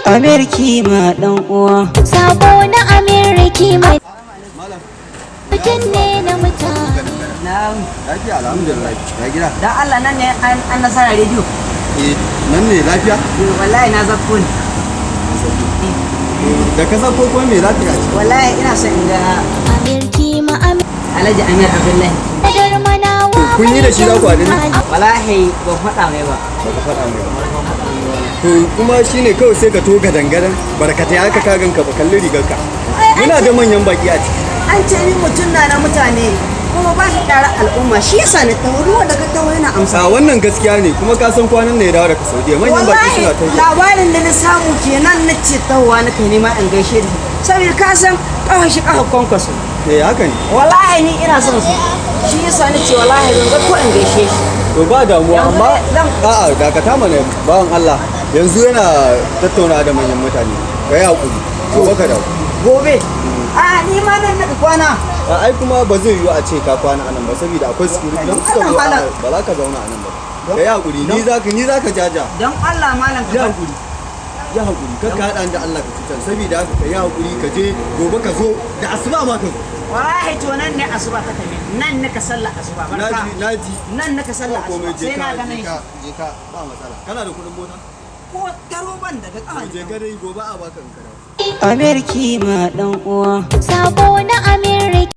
Amir Kima dan uwa. Sabo na Amirki mai mutum ne na mutane. Na Lafiya, alhamdulillah. Ya gida? Dan Allah, nan ne an Nasara rediyo? Eh, nan ne. Lafiya? Wallahi na zakko ne. Da ka san ko kuma me za ka yi a ciki? Wallahi ina son in ga Amirki ma Amir Alhaji Amir Abdullahi. Darmanawa. Kun yi da shi za ku haɗu ne? Wallahi ban faɗa mai ba. Ba ka faɗa mai ba. To kuma shine kawai sai ka to gadan-gadan barkatai haka, ka ganka ba, kalli rigar ka. Muna da manyan baki a ciki. An ce ni mutum na na mutane kuma ba shi tare al'umma, shi yasa na taho. Ruwa da ka taho yana amsa. A wannan gaskiya ne, kuma ka san kwanan ne ya dawo daga Saudiya, manyan baki Wallahi suna ta zuwa. labarin da na samu kenan, na ce tahowa na kai nema in gaishe da shi, saboda ka san ƙafa shi ƙafa Kwankwaso. Eh, haka ne. Wallahi ni ina son su, shi yasa ni ce wallahi ban ga ko in gaishe shi. To ba damuwa. Yanzu Amma dai a'a, dakata mana, bawan Allah. Yanzu yana tattauna da manyan mutane. Ka yi hakuri. Gobe ka dawo. Gobe? A ni ma nan na kwana. A ai kuma ba zai yiwu a ce ka kwana anan ba, saboda akwai security don suka zo. Allah. Ba za ka zauna anan ba. Ka yi hakuri, ni za ka jaja. Don Allah, malam, ka Ya bar hakuri. Ya hakuri, kar ka haɗa ni da Allah ka cutar. Saboda haka ka yi hakuri, ka je gobe, ka zo da asuba ma ka zo. Wallahi to nan ne asuba ta tafi, nan ne ka sallah asuba, barka. Naji, naji. Nan ne ka sallah Ba komai. asuba Je sai ka. na ganin Je shi. ka, je ka, ba matsala. Kana da kuɗin mota? Ko taro ban daga To je ka dai, gobe a baka in ka dawo. Amir Kima dan uwa. Sabo na Amirki.